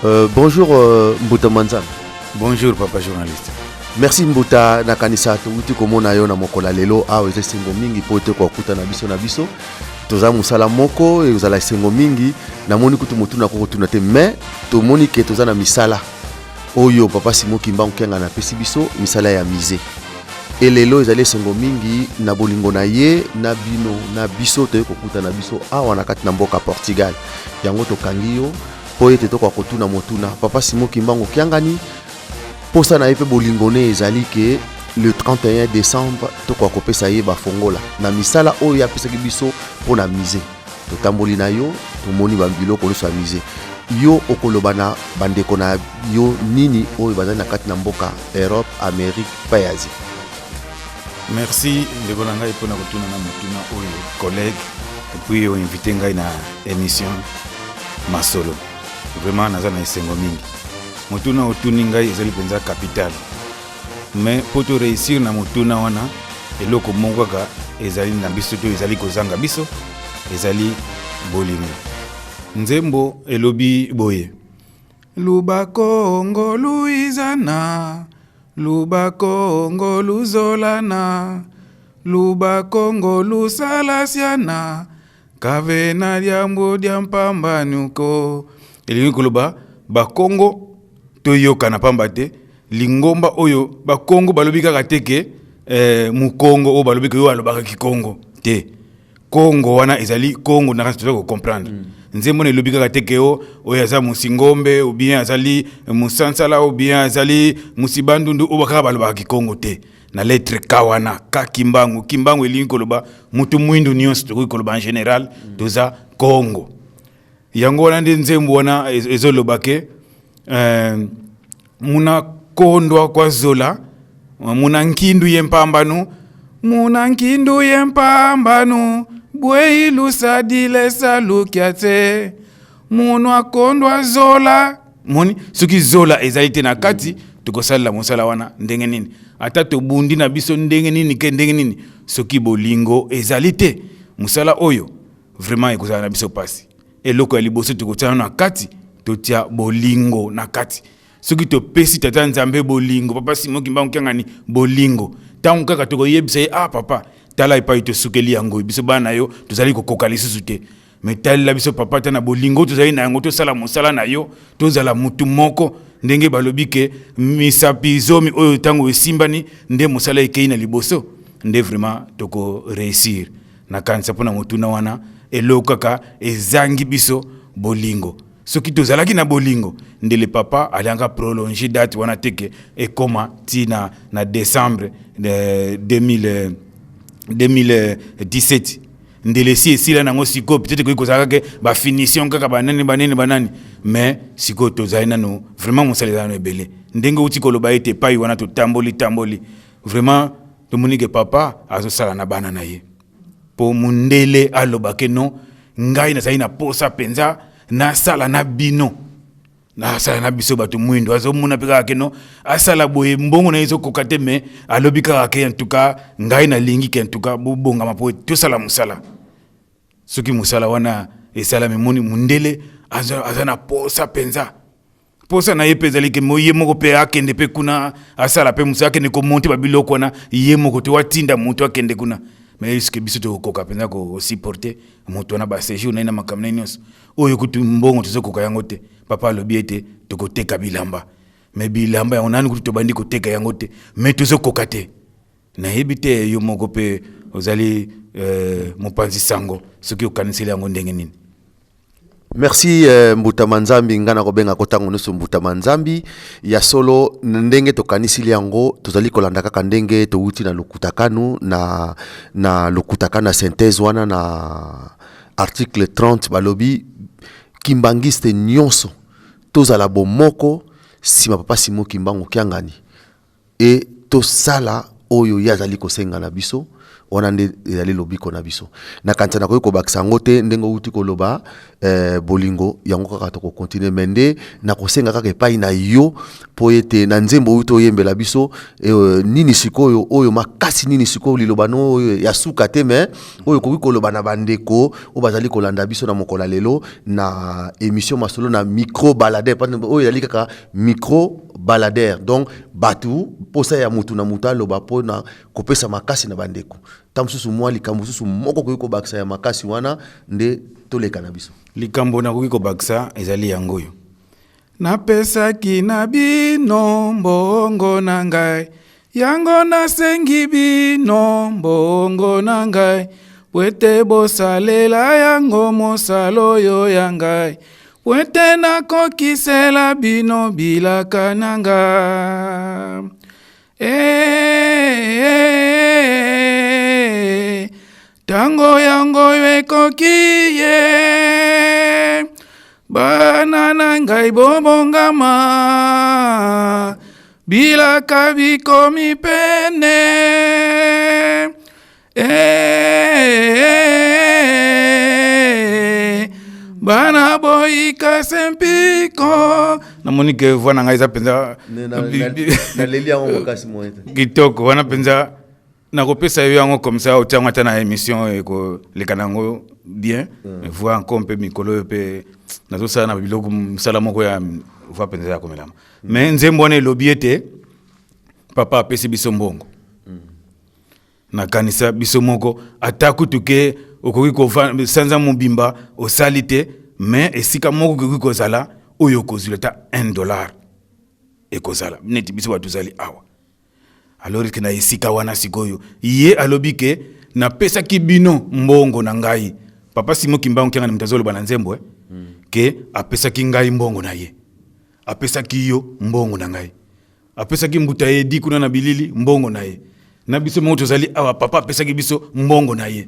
Bonjour Mbuta Manzambi. Bonjour papa journaliste. Merci Mbuta, nakanisa touti komona yo na mokolo ya lelo awa. Eza esengo mingi mpo ete kokutana biso na biso, toza mosala moko, ezala esengo mingi. Namoni kutu motuna kokotuna te, mais tomoni ke toza na misala oyo papa Simon Kimbangu Kiangani apesi biso, misala ya musée. Elelo ezali esengo mingi na bolingo na ye na bino na biso, toyei kokutana biso awa na kati na mboka Portugal. Yango tokangi yo mpo ete tokoka kotuna motuna. Papa Simon Kimbangu Kiangani, posa na ye mpe bolingo ne ezali ke le 31 décembre tokoka kopesa ye bafongola na misala oyo apesaki biso mpo na musée. Totamboli na yo, tomoni babiloko nyonso ya musée. Yo okoloba na bandeko na yo nini oyo bazali na kati na mboka Europe, Amérique mpe Asie? Merci ndeko na ngai mpona kotuna na motuna oyo, collègue, et puis oinvite ngai na émission Masolo. Vraiment naza na esengo mingi. Motuna otuni ngai ezali mpenza capital, mais mpo to réussir na motuna wana, eloko moko kaka ezali na biso to ezali kozanga biso, ezali bolingo. Nzembo elobi boye: Luba Kongo luizana, luba Kongo luzolana, luba Kongo lusalasiana, kave na liambo dia mpambanuko. Elingi koloba Bakongo toyokana, pamba te lingomba oyo Bakongo balobi kaka te ke mokongo oyo balobi ke oyo alobaka kikongo te. Kongo wana ezali Kongo na kasi toza kocomprendre. Nzembo na elobi kaka te ke o oyo aza mosingombe ou bien azali mosansala ou bien azali mosibandundu oyo kaka balobaka kikongo te. Na lettre K wana, K Kimbangu. Kimbangu elingi koloba motu mwindu nyonso, tokoki koloba en général toza Kongo. Yango wana nde nzembo wana ezoloba ke muna kondwa kwa zola, muna nkindu ye mpambanu, muna nkindu ye mpambanu, bwei lusadile salukia te munu akondwa zola. Moni soki zola ezali te na kati, tokosalela mosala wana ndenge nini? Ata tobundi na biso ndenge nini ke ndenge nini, soki bolingo ezali te, mosala oyo vraiment ekozala na biso mpasi. Eloko ya liboso tokotia na kati, totia bolingo na kati. Soki topesi tata Nzambe bolingo, papa Simon Kimbangu Kiangani bolingo, ntango kaka tokoyebisa ye: "Ah papa, tala epai tosukeli yango, biso bana na yo tozali kokoka lisusu te, me talela biso papa, ta na bolingo tozali na yango, tosala mosala na yo, tozala mutu moko." Ndenge balobi ke misapi 10 oyo ntango esimbani nde mosala ekei na liboso, nde vraiment tokoréussir. Nakanisa mpona motuna wana, eloko kaka ezangi biso, bolingo. Soki tozalaki na bolingo, ndele papa alianga prolonger date wana te ke ekóma ti na décembre 2000, 2017. Ndele esi esila nango sikoyo, peut-être koki kozala kaka bafinition kaka banani banani banani, mais sikoyo tozali nano vraiment mosala eza nano ebele. Ndenge outi koloba ete epai wana totamboli tamboli, vraiment tomoni ke papa azosala na bana na ye, mpo mundele aloba ke non, ngai nazali na posa mpenza nasala na bino, nasala na biso bato mwindo. Azomona mpe kaka ke non, asala boye, mbongo na ye ezokoka te, mais alobi kaka ke en tout cas ngai nalingi ke en tout cas bobongama mpo tosala mosala. Soki mosala wana esalami, moni mundele aza na posa mpenza. Posa na ye mpe ezali ke ye moko mpe akende mpe kuna asala mpe mosala, akende komonter babiloko wana ye moko te, watinda moto akende kuna. Mais est-ce biso tokokoka mpenza kosupporter moto wana, baséjour na ye na makambo na ye nyonso oyo? Kutu mbongo tozokoka yango te. Papa alobi ete tokoteka bilamba, mais bilamba yango nani kutu tobandi koteka yango te, mais tozokoka te. Nayebi te, yo moko mpe ozali mopanzi sango, soki okaniseli yango ndenge nini? Merci Mbuta Manzambi. Nga na kobenga ko ntango nyonso Mbuta Manzambi. Ya solo, ndenge tokanisili yango, tozali kolanda kaka ndenge towuti na lokutakanu na lokutakanu na synthèse wana na article 30, balobi kimbangiste nyonso tozala bomoko nsima papa Simon Kimbangu Kiangani e tosala oyo ye azali kosenga na biso. Wana nde ezali lobiko na biso. Nakanisa nakoki kobakisa yango te ndenge outi koloba eh, bolingo yango kaka tokokontinue me nde nakosenga kaka epai na yo mpo ete na nzembo outi oyembela biso eh, nini sikoyo oyo makasi nini sikoyo liloba no oyo ya suka te me oyo okoki koloba na bandeko oyo bazali kolanda biso na mokolo ya lelo na émission masolo na micro baladaire oyo ezali kaka micro baladaire donc bato mposa ya motu na motu aloba mpo na kopesa makasi na bandeko ntango mosusu mwa likambo mosusu moko okoki kobakisa ya makasi wana nde toleka na biso. Likambo nakoki kobakisa ezali yango oyo. Napesaki na bino mbongo na ngai, yango nasengi bino mbongo na ngai, po ete bosalela yango mosala oyo ya ngai, po ete nakokisela bino bilaka na ngai. Eh, tango yango oyo ekoki ye bana na ngai bobongama bilaka bikomi pene Eh, bana boyika se mpiko namoni ke voi na ngai eza mpenza naleli yango makasi moye te kitoko wana mpenza nakopesa yo yango comme ça otia yango ata na émission ekoleka na yango bien mm. voi encore mpe mikolo oyo mpe nazosala na biloko mosala moko ya voi mpenza ya komelama mm. mais nzembo wana elobi ete papa apesi biso mbongo mm. Nakanisa biso moko ata kutu ke okoki kova sanza mobimba osali te mais esika moko okoki kozala oyo okozwila ata 1 dollar ekozala neti biso bato tozali awa alors ke na esika wana sikoyo ye alobi ke napesaki bino mbongo na ngai papa Simon Kimbangu Kiangani moto azoloba na nzembo eh? Ke apesaki ngai mbongo na ye apesaki yo mbongo na ngai Apesaki mbuta Edi kuna na bilili mbongo na ye. Na biso moko tozali awa papa apesaki biso mbongo na ye.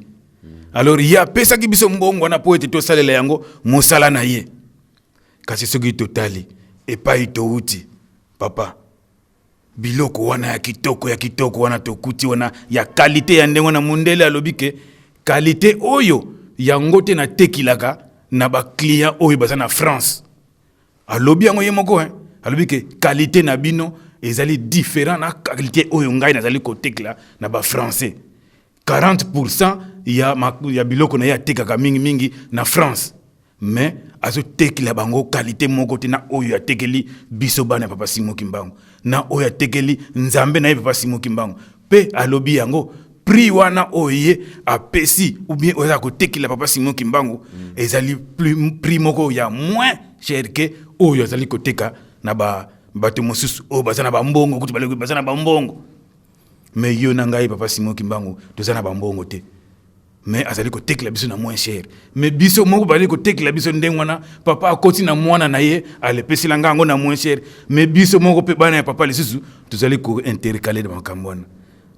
Alors ye apesaki biso mbongo wana mpo ete tosalela yango mosala na ye. Kasi soki totali epai touti papa biloko wana ya kitoko ya kitoko wana tokuti wana ya kalite ya ndenge wana mundele alobi ke kalite oyo yango te natekilaka na baclient oyo baza na France. Alobi yango ye moko hein. Alobi ke qualité na bino ezali différent na qualité oyo ngai nazali kotekla na ba français. 40% ya, ya biloko na ye atekaka mingi mingi na France. Mais azotekela bango qualité moko te na oyo atekeli biso bana ya Papa Simon Kimbangu, na oyo atekeli Nzambe na ye Papa Simon Kimbangu. Pe alobi yango prix wana oyo ye apesi ou bien oyo aza kotekela Papa Simon Kimbangu ezali prix moko ya moins cher ke oyo azali koteka na ba bato mosusu oyo baza na bambongo kutu balobi baza na bambongo mais yo na ngai Papa Simon Kimbangu toza na bambongo te mais azali kotekela biso na moins cher mais biso moko bazali kotekela biso ndenge wana papa akoti na mwana na ye alepesela ngai yango na moins cher mais biso moko mpe bana ya papa lisusu tozali kointercale na makambo wana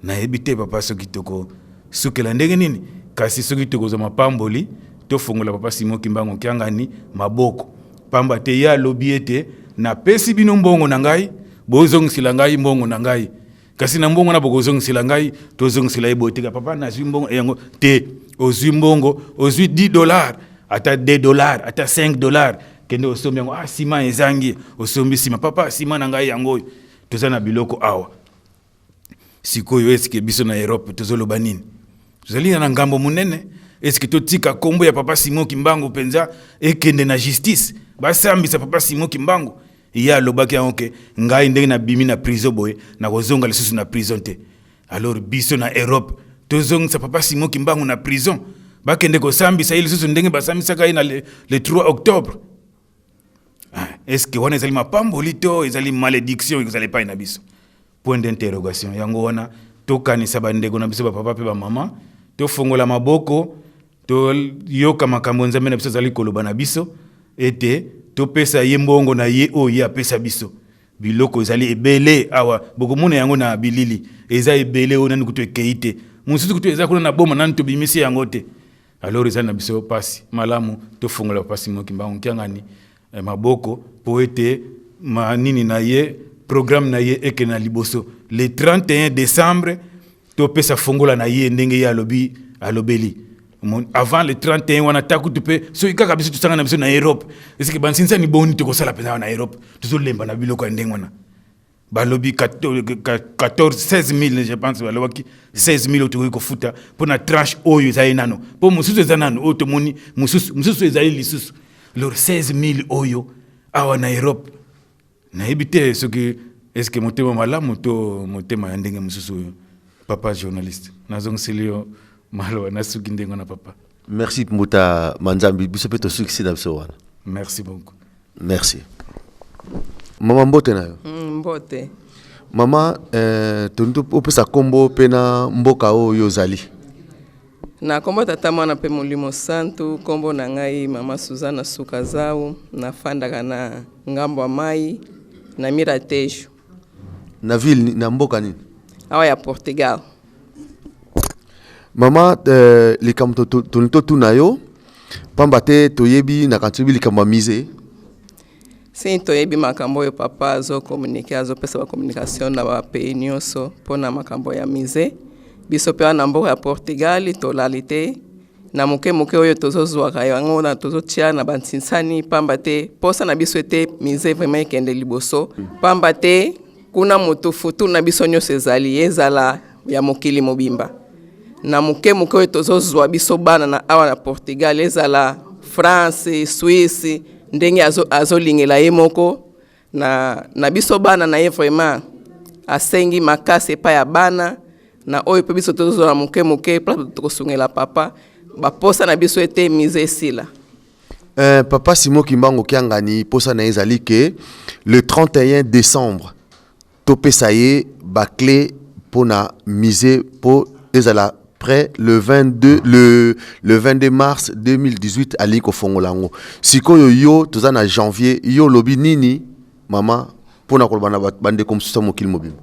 nayebi te papa soki tokosukela ndenge nini kasi soki tokozwa mapamboli tofongola papa Simon Kimbangu Kiangani maboko pamba te ye alobi ete napesi bino mbongo na ngai bozongisela ngai mbongo na ngai kasi na mbongo wana bokozongisela ngai tozongisela ye boye tika papa nazwi mbongo yango te ozwi mbongo ozwi 10 dollars ata 2 dollars ata 5 dollars kende osombi yango ah sima ezangi osombi sima papa sima na ngai yango oyo toza na biloko awa sikoyo eske biso na Europe tozoloba nini tozali na ngambo monene eske totika kombo ya papa Simon Kimbangu mpenza ekende na justice basambisa papa Simon Kimbangu Ye alobaki yango ke ngai ndenge nabimi na prison boye nakozonga lisusu na prison te. Alors biso na Europe tozongisa papa Simon Kimbangu na prison bakende kosambisa ye lisusu ndenge basambisaka ye na le, le 3 octobre. Ah, est-ce que wana ezali mapamboli to ezali malédiction ekozala epai na biso? Point d'interrogation. Yango wana tokanisa bandeko na biso bapapa mpe bamama, tofongola maboko toyoka makambo Nzambe na biso azali koloba na biso ete topesa ye mbongo na ye oyo ye apesa biso. Biloko ezali ebele awa, bokomona yango na bilili, eza ebele oyo nani kutu ekei te, mosusu kutu eza kuna na boma nani tobimisi yango te. Alors ezali na biso pasi malamu tofongola papa Simon Kimbangu Kiangani eh, maboko po ete ma nini na ye programme na ye ekende na liboso le 31 décembre. Topesa fongola na ye ndenge ye alobi, alobeli avant le 31 wana. Ta kutu mpe soki kaka biso tosanga na biso na Europe, esike bansinsani boni tokosala mpenza na Europe? Tozolemba na biloko ya ndenge wana. Balobi 14, 16 000, je pense balobaki 16 000 oyo tokoki kofuta mpo na tranche oyo ezali nano, mpo mosusu eza nano oyo tomoni, mosusu mosusu ezali lisusu. Alors 16 000 oyo awa na Europe, nayebi te soki est-ce motema malamu to motema ya ndenge mosusu. Oyo papa journaliste, nazongiseli yo maloba, nasuki ndenge wana, papa. Merci mbuta Manzambi. Biso mpe tosukisi na biso wana. Merci beaucoup. Merci mama, mbote na yo. Mbote. Mama, tolingi opesa nkombo mpe na mboka oyo ozali. Na nkombo Tata, Mwana mpe Molimo Santu, nkombo na ngai mama Suzana Sukazau, nafandaka na ngambo ya mai na Miratejo. Na ville, na mboka nini? Awa ya Portugal. Mama, likambo tolingi totuna yo, pamba te toyebi na kanti toyebi likambo ya musée. Si toyebi makambo oyo papa azocommuniquer, azopesa bacommunication na bapays nyonso mpona makambo ya musée. Biso mpe wana na mboka ya Portugal tolali te. Na moke moke oyo tozozwaka yango na tozotia na bantinsani, pamba te posa na biso ete musée vraiment ekende liboso, pamba te kuna motu futur na biso nyonso ezali, ezala ya mokili mobimba. Na moke moke oyo tozozwa biso bana na awa na Portugal, ezala France, Suisse, ndenge azolingela azo ye moko na biso bana na ye, vraiment asengi makasi epai ya bana na oyo mpe biso tozozwa na moke moke place tokosungela papa. Baposa na biso ete musée esila. Papa Simon Kimbangu Kiangani, posa na ye ezali ke le 31 décembre topesa ye baclé mpona musée mpo ezala prêt le 22, le 22 mars 2018. Alingi kofongola yango. Sikoyo yo, toza na janvier, yo olobi nini mama mpona koloba na bandeko mosusu ya mokili mobimba?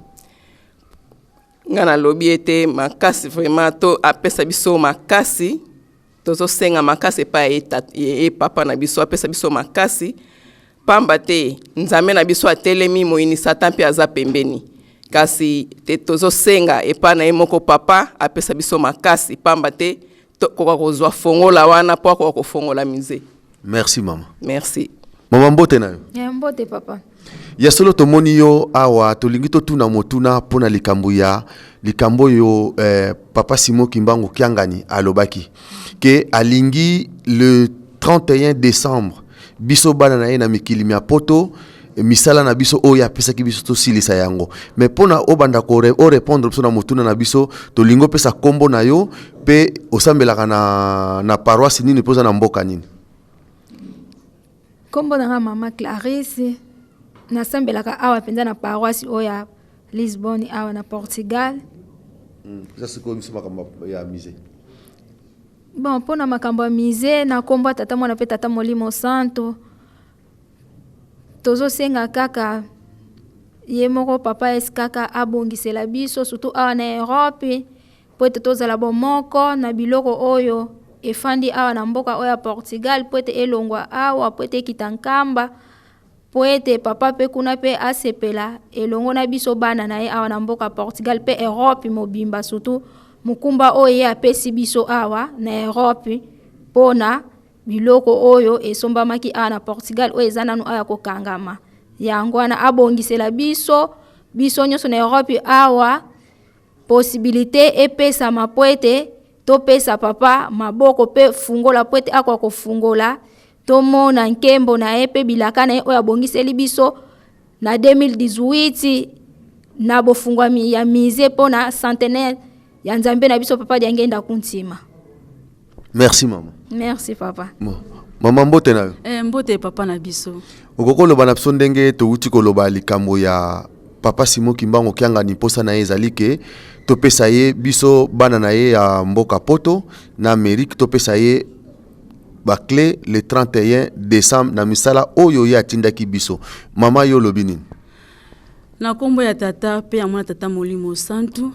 Nga nalobi ete makasi vraiment to apesa biso makasi. Tozosenga makasi epai ya ye papa na biso, apesa biso makasi, pamba te Nzambe na biso atelemi, moyini Satan mpe aza pembeni. Kasi te tozosenga epai na ye moko papa apesa biso makasi, pamba te tokoka kozwa fongola wana mpo akoka kofongola musée. Merci mama. Merci. Mama, mbote na yo. Ya mbote, papa. Ya solo tomoni yo awa, tolingi totuna motuna mpona likambo ya likambo oyo papa Simon Kimbangu Kiangani alobaki ke alingi le 31 décembre biso bana na ye na mikili mya poto, misala na biso oyo apesaki biso tosilisa yango. Mais mpona obanda orépondre biso na motuna na biso, tolingi opesa nkombo na yo mpe osambelaka na paroisse nini mpo oza na mboka nini. Nkombo na nga mama Clarisse, nasambelaka awa mpenza na paroisse oyo ya Lisbonne awa na Portugal. Eza sikoyo biso makambo ya musée. Bon, mpona makambo ya musée, na nkombo ya Tata, Mwana mpe Tata Molimo Santo, tozosenga kaka ye moko papa esi kaka abongisela biso, surtout awa na Europe, mpo ete tozala bomoko na biloko oyo efandi awa na mboka oyo ya Portugal, mpo ete elongwa awa, mpo ete ekita Nkamba, mpo ete papa mpe kuna mpe asepela elongo na biso bana na ye awa na mboka Portugal mpe Europe mobimba, surtout mokumba oyo ye apesi biso awa na Europe mpona biloko oyo esombamaki awa na Portugal oyo eza nanu awa kokangama. Yango wana abongisela biso, biso nyonso na Europe awa, possibilité epesama mpo ete topesa papa maboko mpe fungola, mpo ete akoka kofungola, tomona nkembo na ye mpe bilaka na ye oyo abongiseli biso na 2018 na bofungwami ya musée mpo na centenaire ya Nzambe na biso papa Diangenda Kuntima. Merci mama. Merci papa. Bon. Mama, mbote na yo. Mbote papa na biso. Okoki koloba na biso ndenge touti koloba likambo ya papa Simon Kimbangu Kiangani, mposa na ye ezali ke topesa ye, biso bana na ye ya mboka poto na Amérique, topesa ye baclé le 31 décembre na misala oyo ye atindaki biso. Mama, yo olobi nini? Na nkombo ya Tata mpe ya Mwana, Tata Molimo Santu,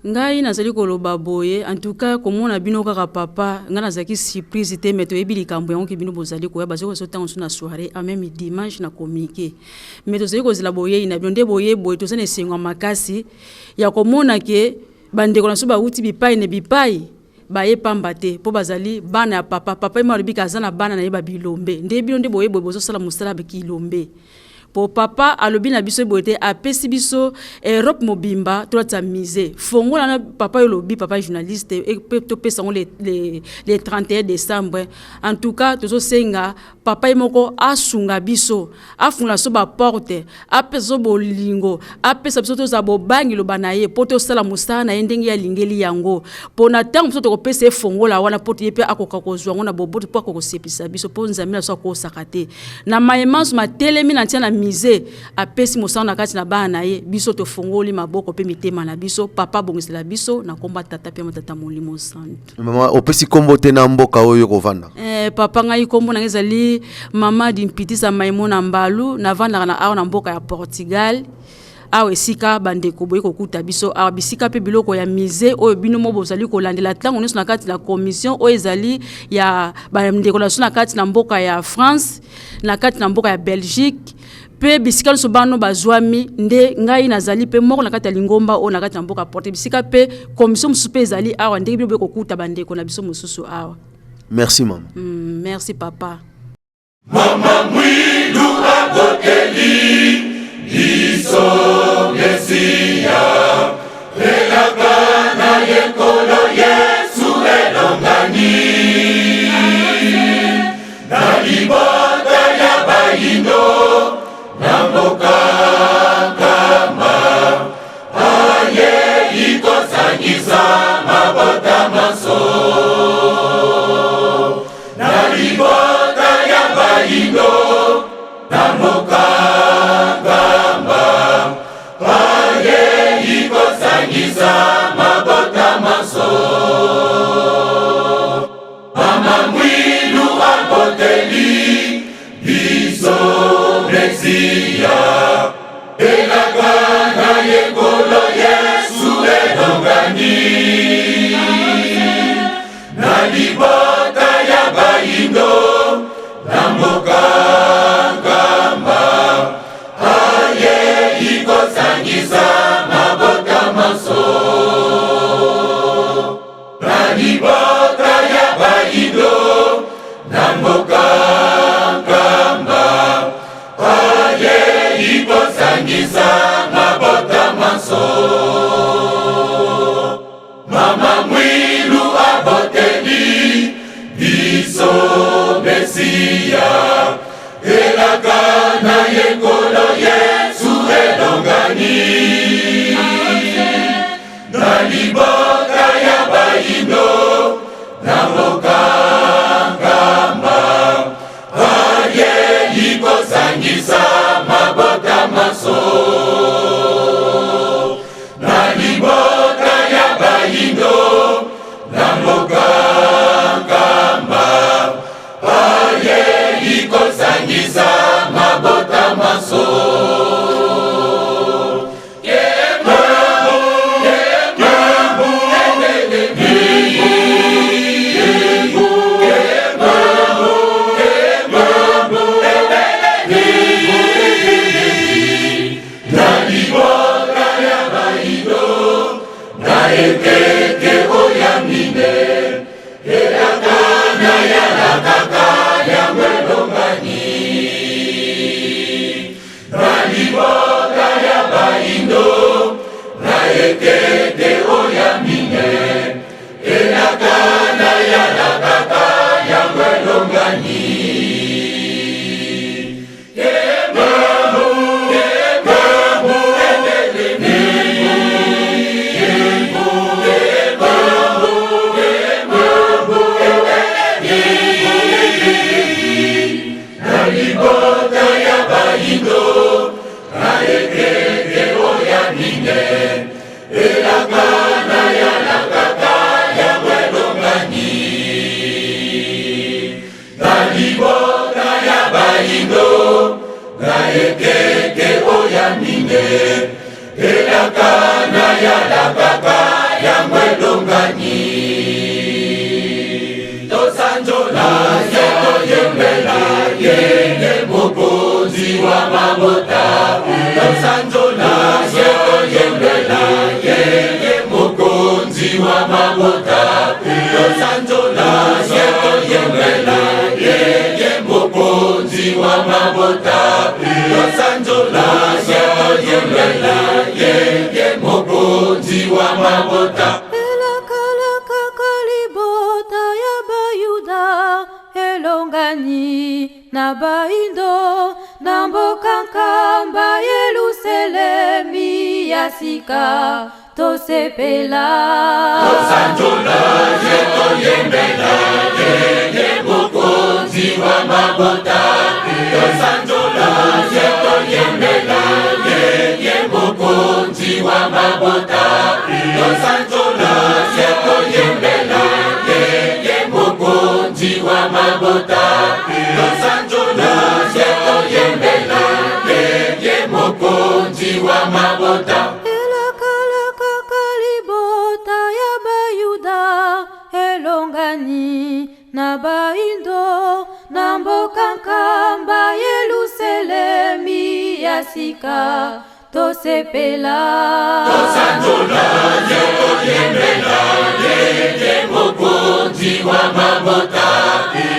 ngai nazali koloba boye: en tout cas komona bino kaka papa, ngai nazalaki surprise te, mais toyebi likambo yango ke bino bozali koya. Bazali kozotanga mosu na soirée a même dimanche na communiqué, mais tozali kozela boyei na bino nde boye boye. Toza na esengo ya makasi ya komona ke Bandeko na biso bawuti bipai ne bipai, baye pamba te, mpo bazali bana ya papa. Papa ye moko alobi ke aza na bana na ye ba bilombe. Nde bino nde boye boye bozosala mosala ya kilombe. Po papa alobi na biso boye te, apesi biso Europe mobimba tolatisa musee. Fongola na papa yo olobi, papa journaliste, pe topesa yango le 31 decembre. En tout cas, tozosenga papa ye moko asunga biso, afungola biso ba porte, apesa biso bolingo, apesa biso tozala bobangi loba na ye, po tosala mosala na ye ndenge ye alingeli yango. Po na tango biso tokopesa ye fongola wana, po ye pe akoka kozwa yango na boboto, po akoka kosepelisa biso, po Nzambe na biso akosaka te. Na maye manso matelemi na ntina na musee, apesi mosala na kati na bana na ye, biso tofongoli maboko pe mitema na biso. Papa abongisela biso na kombo ya Tata pe ya Tata Molimo Santu. Mama, opesi kombo te na mboka oyo kovanda? Papa, ngai kombo na ngai ezali Mama Dimpitisa Maimona Mbalu, navandaka na awa na mboka ya Portugal. Awa esika bandeko boye kokuta biso awa, bisika pe biloko ya musee oyo bino mo bozali kolandela ntango nyonso na kati na commission oyo ezali ya bandeko na biso na kati na mboka ya France, na kati na mboka ya Belgique, pe bisika nyonso bano bazwami. Nde ngai nazali pe moko na kati ya lingomba oyo na kati na mboka Porte, bisika pe commission mosusu pe ezali awa, ndenge bino boye kokuta bandeko na biso mosusu awa. Merci mama. Merci papa. Mama Mwilu aboteli biso Mesia, elaka na ye Nkolo Yesu elongani na libota ya bayindo na mboka Nkamba, ayei kosangisa mabota manso. Na libota ya bayindo na mboka Nkamba, ayei kosangisa mabota manso. Mama Mwilu aboteli biso Mesia, elaka na ye Nkolo Yesu elongani na libota ya bayindo na mboka Nkamba, ayei kosangisa mabota manso. Na libota ya bayindo na mboka Nkamba, ayei kosangisa mabota manso. Mama Mwilu aboteli biso Mesia, elaka na ye Nkolo Yesu elongani na libota ya bayindo na mboka Nkamba, ayei kosangisa mabota manso. Na libota ya bayindo na mboka Nkamba, ayei kosangisa mabota manso. Na libota ya bayindo na ekeke oya mine, elaka na yalakaka yango elongani. Na libota ya bayindo na ekeke oya mine, elaka na yalakaka yango elongani. Na libota ya bayindo na ekeke oya mine, elaka na yalakaka yango elongani. Tosanjola ye, toyembela ye, ye mokonzi wa mabota. Tosanjola ye, toyembela ye, ye mokonzi. na baindo na mboka nkamba Yelusalemi ya sika tosepela. Tosanjola ye, toyembela ye, ye mokonzi wa mabota. Tosanjola ye, toyembela ye, ye mokonzi wa mabota. Tosanjola ye, toyembela ye, ye mokonzi wa mabota. Tosanjola ye, toyembela ye, ye mokonzi wa mabota. Elakalakaka libota ya Bayuda elongani na baindo na mboka nkamba Yelusalemi ya sika tosepela. Tosanjola ye, toyembela ye, ye mokonzi wa mabota.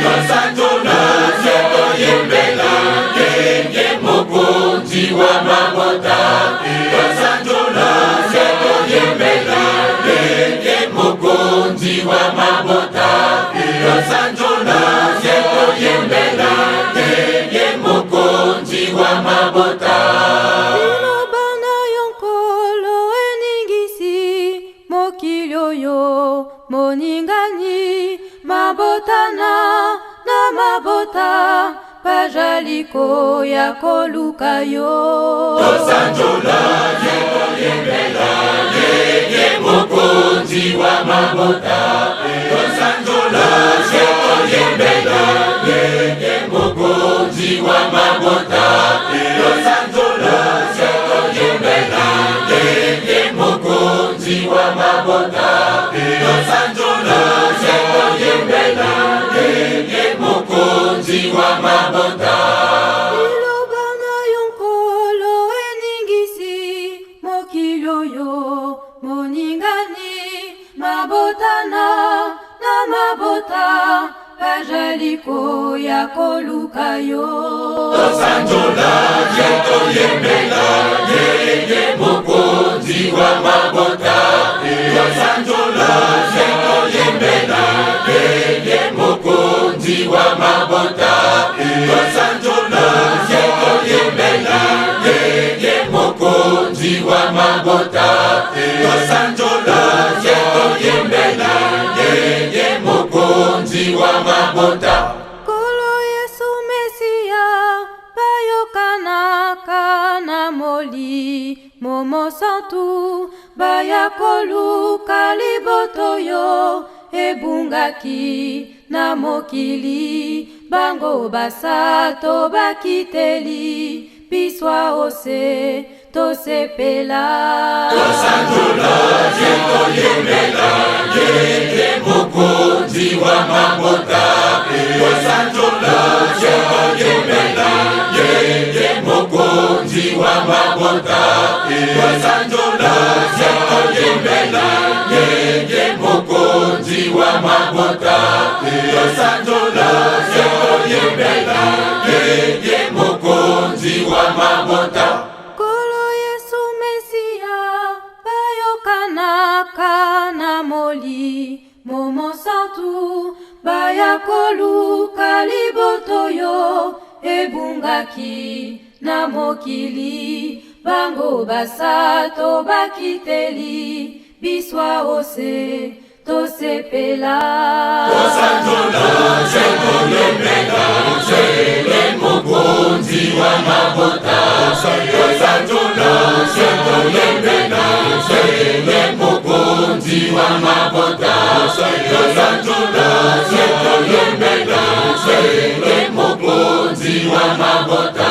Tosanjola ye, toyembela ye, ye mokonzi wa mabota. Tosanjola ye, toyembela ye, ye mokonzi wa mabota. Tosanjola ye, toyembela ye, ye mokonzi wa mabota. Liloba na yo Nkolo eningisi mokili oyo moningani, mabota na mabota bajali koya koluka yo. Tosanjola ye, toyembela ye, ye mokonzi wa mabota. Tosanjola ye, toyembela ye, ye mokonzi wa mabota. Tosanjola ye, toyembela ye, ye mokonzi wa mabota. Tosanjola ye, toyembela ye, ye mokonzi wa mabota. Liloba na yo Nkolo eningisi mokili oyo moningani, mabota na mabota bajali koya koluka yo. Tosanjola ye, toyembela ye, ye mokonzi wa mabota. Tosanjola ye, toyembela ye, ye mokonzi wa mabota. Tosanjola ye, toyembela ye, ye mokonzi wa mabota. Tosanjola ye, toyembela ye, ye mokonzi wa mabota. Nkolo Yesu Mesia bayokanaka na Molimo Mosantu, baya koluka liboto yo ebungaki na mokili, bango basato bakiteli biswa ose tosepela. Tosanjola ye, toyembela ye, ye mokonzi wa mabota. Tosanjola ye, toyembela ye, ye mokonzi wa mabota. Tosanjola ye, toyembela ye, ye mokonzi wa mabota. Tosanjola ye, toyembela ye, ye mokonzi wa mabota. Nkolo Yesu Mesia bayokanaka na Molimo Mosantu, baya koluka liboto yo ebungaki na mokili, bango basato bakiteli biswa ose tosepela. Tosanjola ye, toyembela ye, ye mokonzi wa mabota. Tosanjola ye, toyembela ye, ye mokonzi wa mabota. Tosanjola ye, toyembela ye, ye mokonzi wa mabota.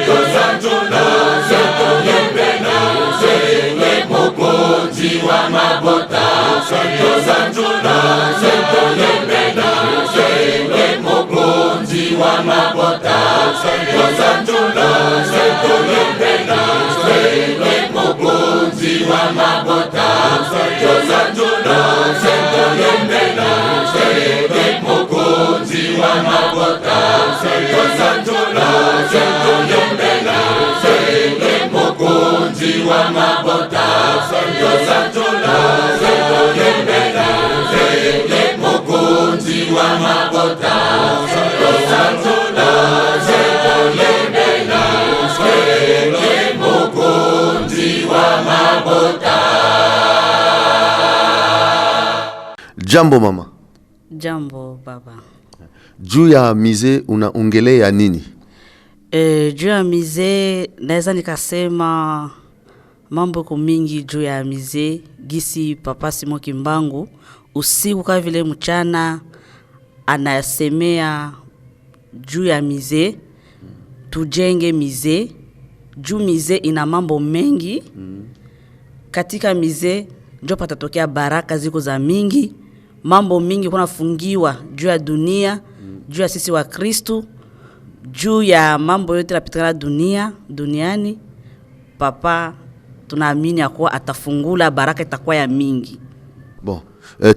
Tosanjola ye, toyembela ye, ye mokonzi wa mabota. Tosanjola ye, toyembela ye, ye mokonzi wa mabota. Tosanjola ye, toyembela ye, ye mokonzi wa mabota. Tosanjola ye, toyembela ye, ye mokonzi wa mabota. Tosanjola ye, toyembela ye, ye mokonzi wa mabota. Tosanjola ye, toyembela ye, ye mokonzi wa mabota. Tosanjola Jambo mama. Jambo baba. Juu ya musée unaongelea nini? Juu ya musée naweza nikasema mambo iko mingi juu ya musée, gisi Papa Simon Kimbangu usiku kama vile mchana anasemea juu ya musée, tujenge musée juu musée ina mambo mengi. Katika musée njo patatokea baraka ziko za mingi, mambo mingi kunafungiwa juu ya dunia, juu ya sisi wa Kristu, juu ya mambo yote napitikana duniani. Papa tunaamini ya kuwa atafungula baraka itakuwa ya mingi. Bon,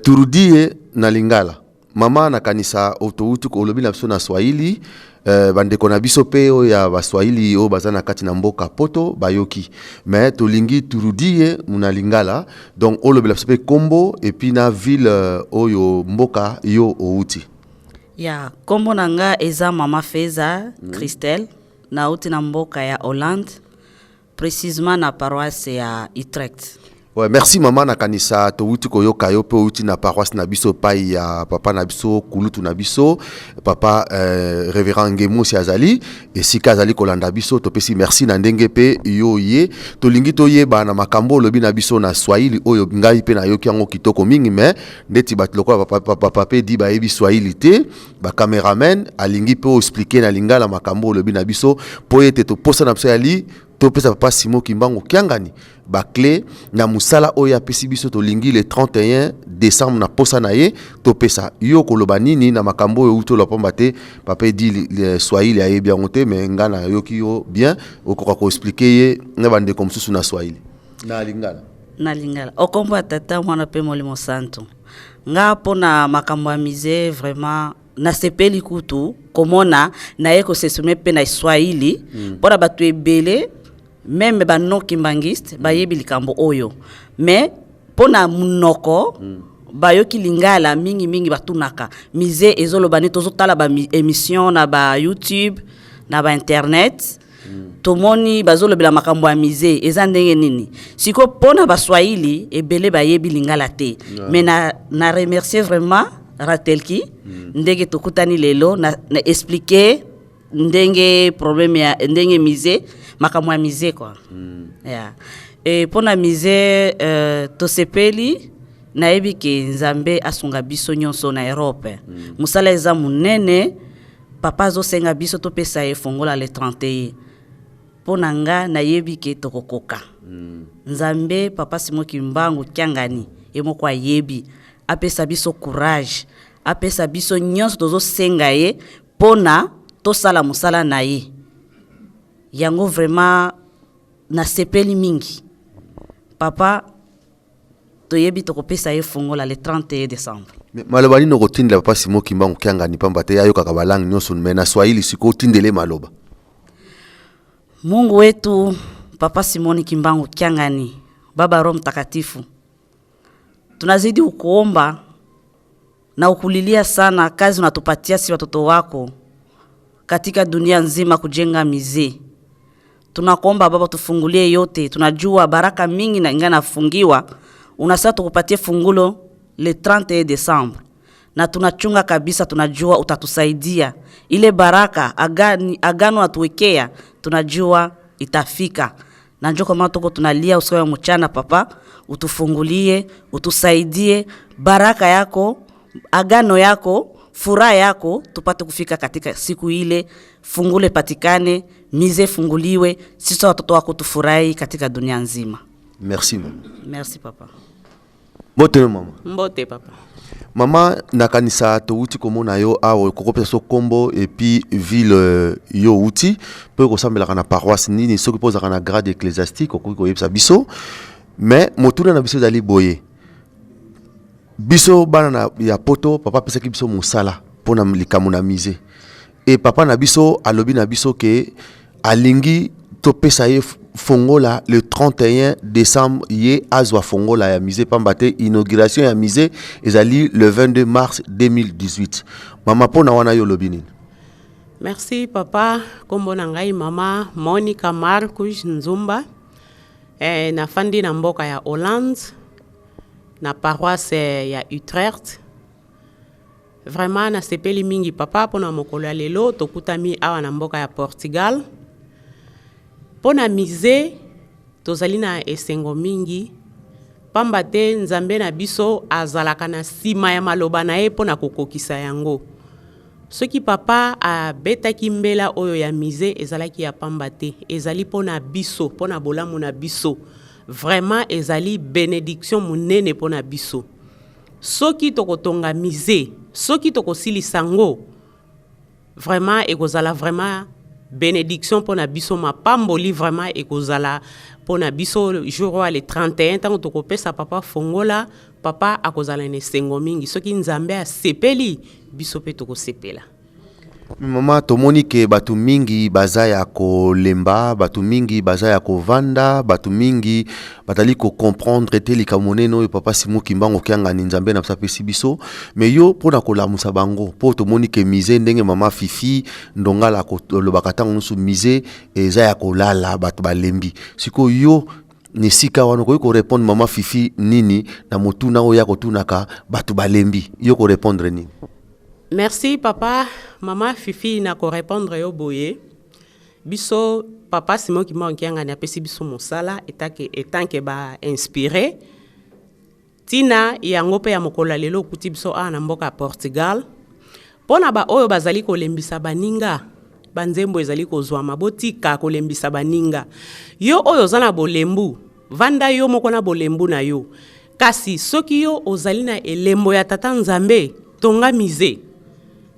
turudie na Lingala. Mama, nakanisa touti olobi na biso na Swahili, bandeko na biso mpe oyo ya Baswahili oyo baza na kati na mboka Poto bayoki, mais tolingi turudie na Lingala. Donc olobela biso mpe kombo et puis na ville oyo mboka yo outi. Ya nkombo na nga eza Mama Feza Christelle, nauti na mboka ya Hollande, précisement na paroisse ya Utrecht. Ouais, merci mama. Nakanisa touti koyoka yo mpe outi na paroisse na biso epai ya papa na biso, kulutu na biso, papa révérend Ngemosi. Azali esika azali kolanda biso, topesi merci na ndenge mpe yo ye. Tolingi toyeba na makambo olobi na biso na Swahili oyo ngai mpe nayoki yango kitoko mingi, mais ndeti bato lokola papa mpe di bayebi Swahili te, bacameraman alingi mpe oexpliquer na Lingala makambo olobi na biso, mpo ete toposa na biso yali topesa papa Simon Kimbangu Kiangani baclé na mosala oyo apesi biso. Tolingi le 31 décembre na posa na ye topesa yo. Koloba nini na makambo oyo euti oloba? Pamba te papa edi Swahili ayebi yango te, mais ngai nayoki yo bien. Okoka koexpliquer ye na bandeko mosusu na Swahili, na Lingala? Na Lingala. Okombo ya Tata, Mwana mpe Molimo Santo. Nga mpona makambo ya musée, vraiment nasepeli kutu komona naye kosesome mpe na Swahili mpona bato ebele, même banon kimbangiste bayebi likambo oyo, mais mpo na monoko bayoki Lingala mingimingi, batunaka musée ezoloba nini. Tozotala baémission na baYouTube, na bainternet, tomoni bazolobela makambo ya musée eza ndenge nini. Sikoyo mpo na Baswahili ebele bayebi Lingala te, mais na remercier vraiment Ratelki ndenge tokutani lelo na expliquer ndenge problème ya ndenge musée, makambo ya musée quoi. Yeah. E mpo na musée, tosepeli, nayebi ke Nzambe asunga biso nyonso na Europe. Mosala eza monene, papa azosenga biso topesa ye fongola le 31. Mpo na nga nayebi ke tokokoka. Nzambe Papa Simon Kimbangu Kiangani ye moko ayebi, apesa biso courage, apesa biso nyonso tozosenga ye mpo na tosala mosala na ye. Yango vraiment nasepeli mingi. Papa toyebi tokopesa ye fungola le 31 décembre. Mais maloba nini okotindela papa Simon Kimbangu Kiangani? Pamba te ayokaka balangue nyonso, mais na Swahili sikoyo otindele maloba. Mungu wetu Papa Simoni Kimbangu Kiangani, Baba Roho Mtakatifu, tunazidi ukuomba na ukulilia sana kazi unatupatia si watoto wako katika dunia nzima kujenga musée. Tunakuomba Baba, tufungulie yote. Tunajua baraka mingi na inga nafungiwa, unasema tukupatie fungulo le 31 décembre, na tunachunga kabisa, tunajua utatusaidia ile baraka agano atuwekea, tunajua itafika, na njo kwa maana tuko tunalia usiku ya mchana. Papa, utufungulie, utusaidie baraka yako, agano yako, furaha yako, tupate kufika katika siku ile, fungule patikane, musée funguliwe, sisi watoto wako tufurahi katika dunia nzima. Merci mama. Merci papa. Mbote mama. Mbote papa. Mama, nakanisa touti komona yo awa. Okokopesa so kombo et puis ville yo outi mpe okosambelaka na paroisse nini? Soki mpo ozalaka na grade ecclésiastique, okoki koyebisa biso. Mais motuna na biso ezali boye: biso bana na, ya Poto, papa apesaki biso mosala mpo na likambo na musée, e papa na biso alobi na biso ke alingi topesa ye fongola le 31 décembre, ye azwa fongola ya musée, pamba te inauguration ya musée ezali le 22 mars 2018. Mama, mpo na wana yo olobi nini? Merci papa. Nkombo na ngai mama Monica Marcus Nzumba. Nafandi na mboka ya Hollande, na paroisse ya Utrecht. Vraiment nasepeli mingi papa mpo na mokolo ya lelo tokutami awa na mboka ya Portugal. Mpo na musee tozali na esengo mingi pamba te Nzambe na biso azalaka na nsima ya maloba na ye mpo na kokokisa yango. Soki papa abetaki mbela oyo ya musee ezalaki ya pamba te, ezali mpo na biso, mpo na bolamu na biso. Vraiment ezali benediction monene mpo na biso. Soki tokotonga musee, soki tokosilisa yango, vraiment ekozala vraiment benediction mpo na biso, mapamboli vraiment ekozala mpo na biso jour oyo le 31 ntango tokopesa papa fongola, papa akozala na esengo mingi. Soki Nzambe asepeli, biso mpe tokosepela. Mama, tomoni ke bato mingi baza ya kolemba, bato mingi baza ya kovanda, bato mingi bazali kocomprendre te likambo monene oyo papa Simon Kimbangu Kiangani Nzambe na biso apesi biso. Mais yo mpona kolamusa bango, mpo tomoni ke musée ndenge mama Fifi Ndongala alobaka ntango nyonso, musée eza ya kolala, bato balembi. Sikoyo yo na esika wana okoki korépondre mama Fifi nini na motuna oyo ya kotunaka bato balembi? Yo korépondre nini? Merci papa. Mama Fifi, na korépondre yo boye: biso papa Simon Kimbangu Kiangani apesi biso mosala etanke bainspiré. Ntina yango mpe ya mokolo ya lelo okuti biso awa na mboka ya Portugal, mpo na baoyo bazali kolembisa baninga, banzembo ezali kozwama. Botika kolembisa baninga. Yo oyo oza na bolembu, vanda yo moko na bolembu na yo. Kasi soki yo ozali na elembo ya tata Nzambe, tonga musée,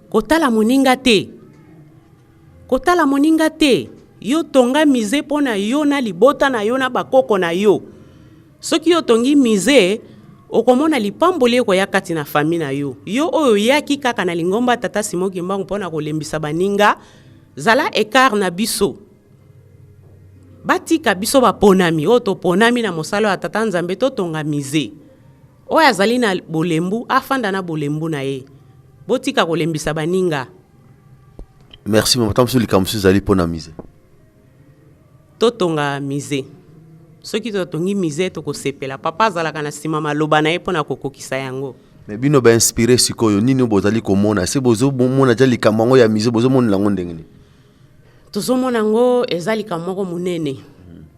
kotala moninga te, kotala moninga te. Yo tonga musée mpo na yo na libota na yo na bakoko na yo. Soki yo otongi musée, okomona lipamboli ekoya kati na famille na yo. Yo oyo oyaki kaka na lingomba tata Simon Kimbangu mpo na kolembisa baninga, zala écart na biso. Batika biso baponami oyo toponami na mosala ya tata Nzambe, totonga musée. Oyo azali na bolembu afanda na bolembu na ye. Botika kolembisa baninga. Merci mama. Ntango mosusu likambo mosusu ezali mpona musée. Totonga musée. Soki totongi musée, tokosepela. Papa azalaka na nsima maloba na ye mpo na kokokisa yango. Mais bino bainspiré sikoyo, nini oyo bozali komona? Se bozomona tia likambo yango ya musée, bozomonela yango ndenge nini? Tozomona yango eza likambo moko monene,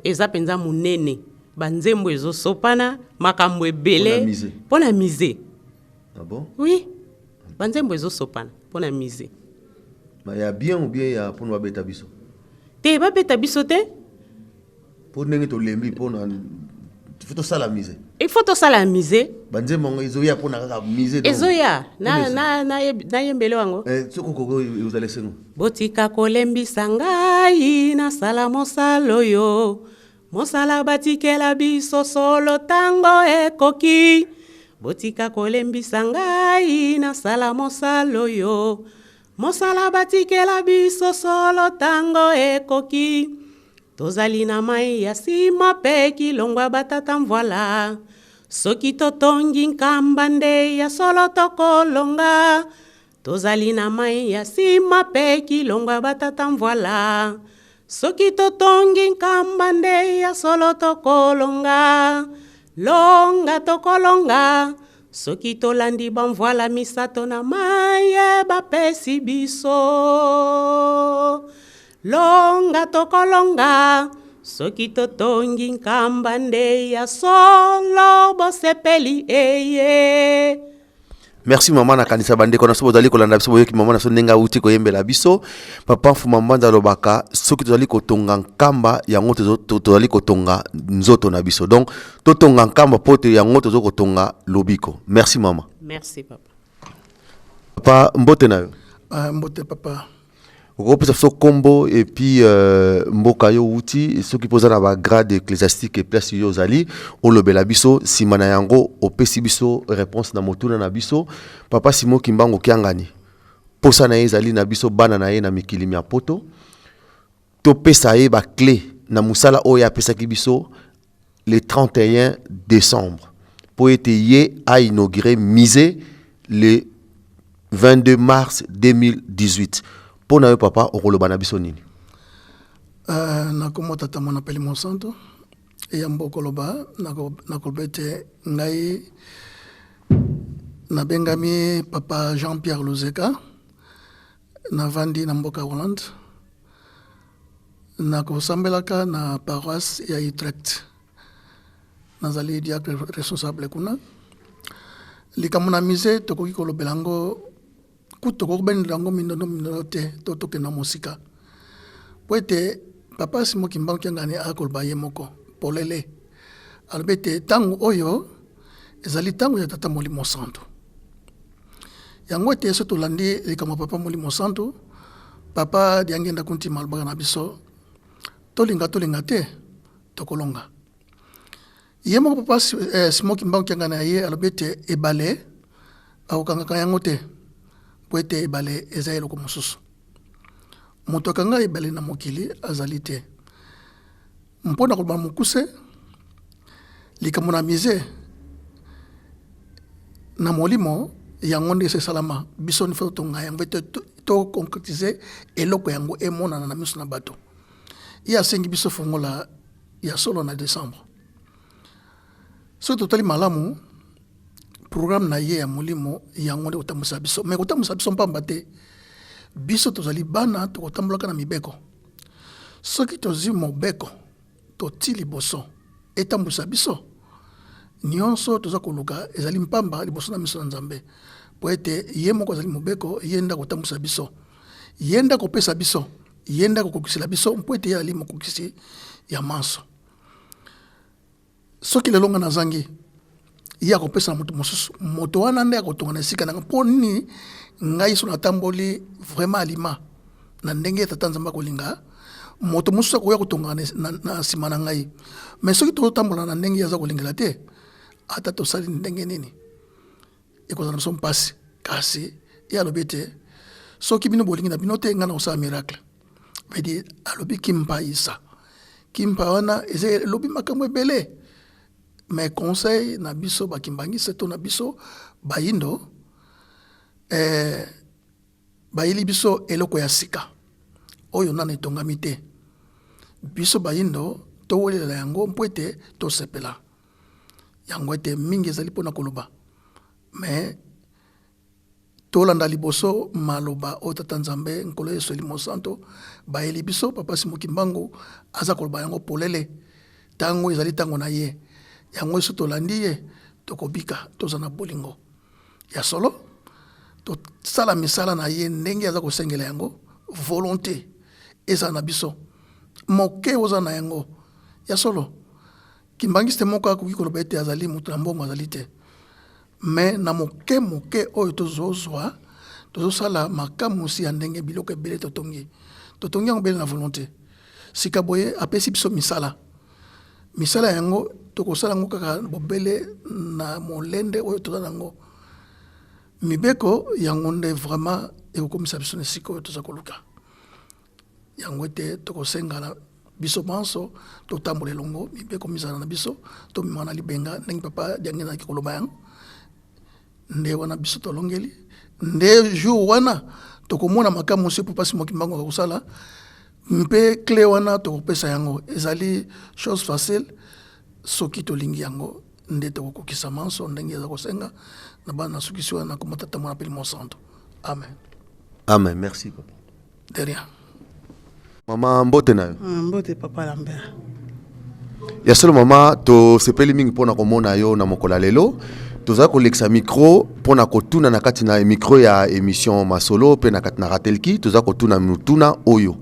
eza mpenza monene. Banzembo ezosopana, makambo ebele mpo na musée. Ah bon? Oui, banzembo ezosopana mpo na musée. Ya bien ou bien ya mpona babeta biso? Te, babeta biso te. Mpo ndenge tolembi, mpona faut tosala musée. Il faut tosala musée. Banzembo yango ezoya mpona kaka musée? Ezoya. Nayembele yango. Soki okoki, ozala esengo. Botika kolembisa ngai, nasala mosala oyo, mosala batikela biso solo ntango ekoki. Botika kolembisa ngai, nasala mosala oyo, mosala batikela biso solo ntango ekoki. Tozali na mai ya nsima mpe kilongwa batata mvwala. Soki totongi nkamba nde ya solo tokolonga. Tozali na mai ya nsima mpe kilongwa batata mvwala. Soki totongi nkamba nde ya solo tokolonga. Longa tokolonga soki tolandi bamvwala misato na mai bapesi biso. Longa tokolonga soki totongi nkamba nde ya solo bosepeli eye. Merci mama. Nakanisa bandeko na biso bozali kolanda biso, boyoki mama na biso ndenge awuti koyembela biso. Papa Mfuma Mbanza alobaka soki tozali kotonga nkamba yango, tozali kotonga nzoto na biso. Donc totonga nkamba mpo te yango tozo kotonga lobiko. Merci mama. Merci papa. Papa, mbote na yo. Ah, mbote papa. Okopesa biso nkombo et puis mboka yo wuti, soki mpo oza na bagrade ecclésiastique, place yo ozali, olobela biso. Nsima na yango opesi biso réponse na motuna na biso. Papa Simon Kimbangu Kiangani, posa na ye ezali na biso bana na ye na mikili mya poto, topesa ye baclé na mosala oyo apesaki biso le 31 décembre, mpo ete ye ainauguré musée le 22 mars 2018. Mpo na yo papa, okoloba na biso nini? Na kombo tata, mwana mpe Mosanto, eyambo koloba, nakoloba ete ngai Nabengami papa Jean-Pierre Luzeka, navandi na mboka Hollande, nakosambelaka na paroisse ya Utrecht. Nazali diacre responsable kuna. Likambo na musée tokoki kolobela yango kutu tokoki kobendela yango mindondo mindondo te to tokenda mosika po ete papa Simon Kimbangu Kiangani akoloba ye moko polele alobi ete ntango oyo ezali ntango ya Tata Molimo Santu. Yango ete soki tolandi likambo ya Papa Molimo Santu, Papa Diangienda Kuntima alobaka na biso tolinga tolinga te tokolonga. Ye moko Papa eh, Simon Kimbangu Kiangani na ye alobi ete ebale bakokangaka yango te mpo ete ebale eza eloko mosusu. Moto akanga ebale na mokili azali te. Mpo na koloba mokuse, likambo na musee na molimo yango nde esi esalama, biso nde faut totonga yango mpe to concretiser eloko yango emonana na miso na bato. Ye asengi biso fongola ya solo na decembre. Soki totali malamu programme na ye ya molimo yango nde kotambwisa biso, mais kotambwisa biso mpamba te. Biso tozali bana, tokotambolaka na mibeko. Soki tozwi mobeko toti liboso etambwisa biso, nyonso toza koluka ezali mpamba liboso na miso na Nzambe, mpo ete ye moko azali mobeko, ye nde akotambwisa biso, ye nde akopesa biso, ye nde akokokisela biso, mpo ete ye azali mokokisi ya manso. Soki lelo nga nazangi, ye akopesa na moto mosusu, moto wana nde akotonga na esika na nga. Mpo nini ngai so natamboli vraiment alima na ndenge ya Tata Nzambe akolinga, moto mosusu akoya kotonga na nsima na ngai. Mais soki tozotambola na ndenge ye aza kolingela te, ata tosali ndenge nini, ekozala na biso mpasi. Kasi ye alobi ete soki bino bolingi na bino te, ngai nakosala miracle. Veut dire alobi kimpa isa. Kimpa wana eza elobi makambo ebele. Mais conseil na biso ba kimbangiste to na biso bayindo eh, bayeli biso eloko ya sika oyo nano etongami te. Biso bayindo towelela yango mpo ete tosepela. Yango ete mingi ezali mpo na koloba mais Tolanda liboso maloba oyo Tata Nzambe, Nkolo Yesu Elimo Santo, bayeli biso. Papa Simon Kimbangu aza koloba yango polele. Tango ezali tango na ye. Yango soki tolandi ye, tokobika, toza na bolingo ya solo, tosala misala na ye ndenge aza kosengela yango, volonte ezala na biso moke oza na yango ya solo. Kimbanguiste moko akoki koloba ete azali moto na mbongo azali te. Mais na moke moke oyo tozozwa, tozosala makamusi ya ndenge biloko ebele totongi. Totongi yango bele na volonte. Sika boye apesi biso misala. Misala yango tokosala yango kaka bobele na molende oyo toza na yango. Mibeko yango nde vraiment ekokomisa biso na esika oyo toza koluka. Yango ete tokosenga na biso banso totambola elongo, mibeko mizala na biso, tomema na libenga ndenge papa Diangienda azalaki koloba yango. Nde wana biso tolongeli, nde jour wana tokomona makamwisi oyo papa Simon Kimbangu akosala, mpe cle wana tokopesa yango. Ezali chose facile soki tolingi yango, nde tokokokisa manso ndenge eza kosenga na bana. Nasukisi wana na kombo Tata, Mwana mpe Elimo Santo. Amen. Amen. Merci papa. De rien. Mama mbote na yo. Ah, mbote papa Lambert. Ya solo mama, tosepeli mingi mpona komona yo na mokolo ya lelo. Tozali kolekisa micro mpona kotuna na kati na micro ya émission Masolo mpe na kati na Ratelki, tozali kotuna mituna oyo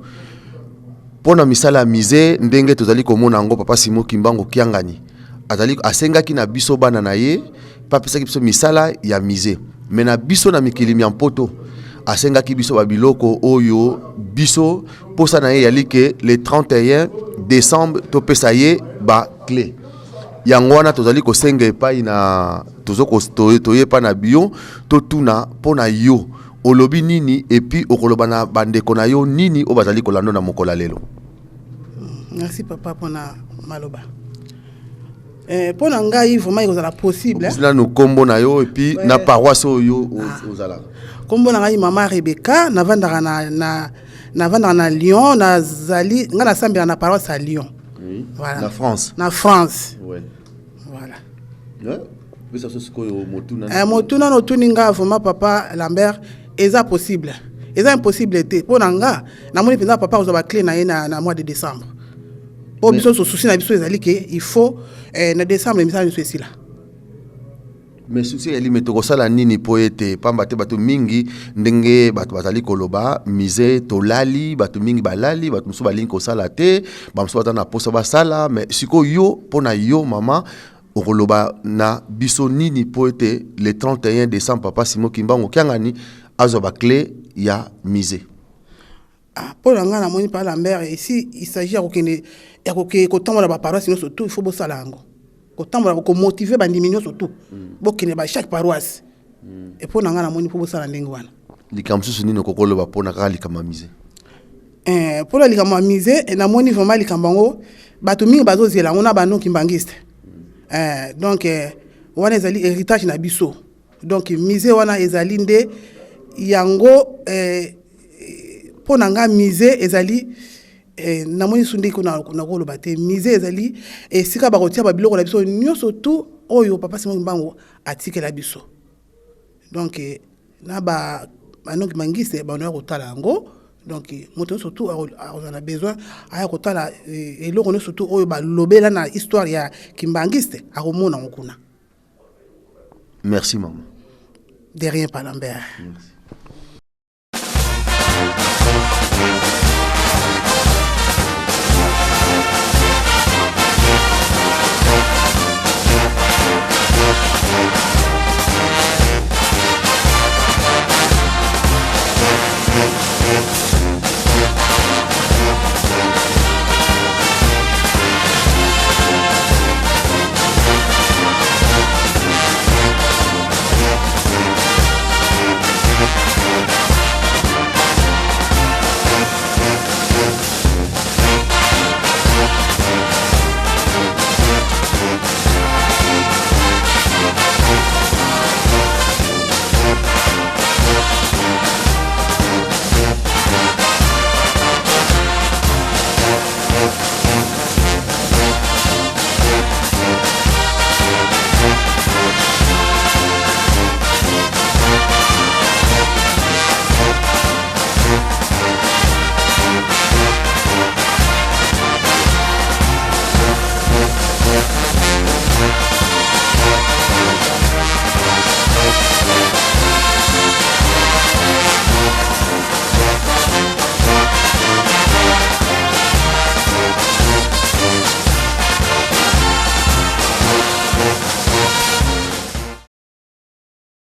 mpona misala ya musée ndenge tozali komona yango. Papa Simon Kimbangu Kiangani azali asengaki na biso bana na ye mpe apesaki biso misala ya musée, me na biso na mikili mya mpoto asengaki biso ba biloko oyo biso posa na ye yali ke le 31 décembre topesa ye ba clé. Yango wana tozali kosenga epai na tozo toye epai na bio totuna mpo na yo olobi nini epuis okoloba na bandeko na yo nini oyo bazali kolanda na mokolo ya lelo. Merci papa mpona maloba. Mpo na ngai vraiment ekozala possible. Nanu kombo na yo epuis na paroisse oyo ozalaka. Kombo na ngai mama Rebecca, navandaka na, na, navandaka na Lyon, nazali ngai nasambela na paroisse ya Lyon. Oui. Voilà. Na France. Na France. Ouais. Voilà. Ouais. Pesa so sikoyo motuna. Eh, motuna na otuni nga vraiment, papa Lambert, eza possible, eza impossible te. Mpo na nga, namoni mpenza papa kozwa baclé na ye na mois de décembre, mpo biso nyonso, souci na biso ezali ke il faut na décembre misala nyonso esila. Mais souci eyali, me tokosala nini mpo ete, pamba te bato mingi, ndenge bato bazali koloba, musée tolali, bato mingi balali, bato mosusu balingi kosala te, bamosusu baza na posa basala. Mais sikoyo yo, mpo na yo mama, okoloba na biso nini mpo ete le 31 décembre papa Simon Kimbangu Kiangani azwa baclé ya musée? Ah, mpo na ngai, namoni, pa Lambert, ici il s'agit ya kokende, ya kokende kotambola baparoisse nyonso tout. Il faut bosala yango, kotambola, komotiver bandimi nyonso tout, bokende ba chaque paroisse. E mpo na ngai, namoni mpo bosala ndenge wana. Likambo mosusu nini okoki koloba mpona kaka likambo ya musée? Mpona likambo ya musée, namoni vraiment likambo yango, bato mingi bazozela yango na bano kimbangiste. Donc wana ezali héritage na biso. Donc musée wana ezali nde yango. Mpo na nga, musée ezali, namoni su ndenge nakoloba te. Musée ezali esika bakotia babiloko na biso nyonso tu oyo papa Simon Kimbangu atikela biso. Donc na bano kimbangiste banoya kotala yango. Donc moto nyonso tu akozala na besoin aya kotala eloko nyonso tu oyo balobela na histoire ya kimbangiste, akomona yango kuna. Merci, mama. De rien, pa Lambert. Merci.